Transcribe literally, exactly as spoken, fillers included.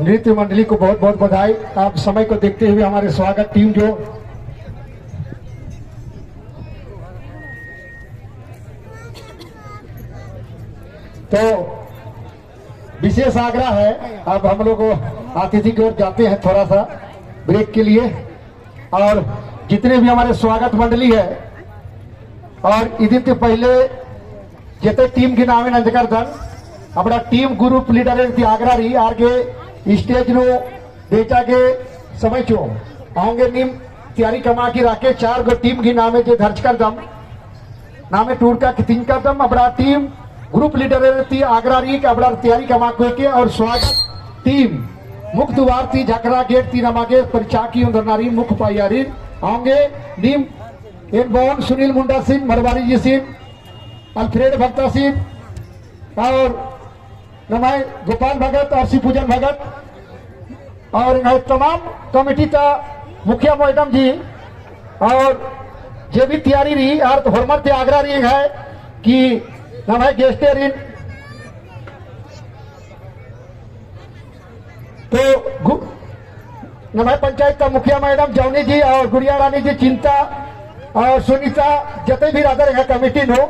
नृत्य मंडली को बहुत बहुत बधाई। आप समय को देखते हुए हमारे स्वागत टीम जो, तो विशेष आग्रह है, अब हम लोग अतिथि की ओर जाते हैं थोड़ा सा ब्रेक के लिए। और जितने भी हमारे स्वागत मंडली है, और इदिन ती पहले जेते टीम की नामे नंजकर दन, अपना टीम ग्रुप लीडर ती आग्रह रई, आर गे स्टेज नू बेचा गे समय चो। औंगे नीम तैयारी कमा की राखे, चार गो टीम की नामे जे धरचकर दम, नामे टूड़का की तिंजकर दम, अपना टीम ग्रुप लीडर ती आग्रह रई कि अपना तैयारी कमा कोई के, और स्वागत टीम मुख्य द्वार ती झकरा गेट ती नमा गे परिचाकी उन्दरना रई मुख्य पायारिन। औंगे नीम एन बौन सुनील मुंडा सिन, मरवारी जी सिन, अल्फ्रेड भक्ता सिन, और नम्है गोपाल भगत और शिवपूजन भगत और एंग्है तमाम कमेटी ता मुखिया मैडम जी और जे भी तैयारी रई, आर तो होरमर ती आग्रह रई है कि नम्है गेस्टे रिन तो गु-, नम्है पंचायत ता मुखिया मैडम जौनी जी और गुड़िया रानी जी, चिंता और सुनीता, जते भी रअदर एंग्है कमेटी नू,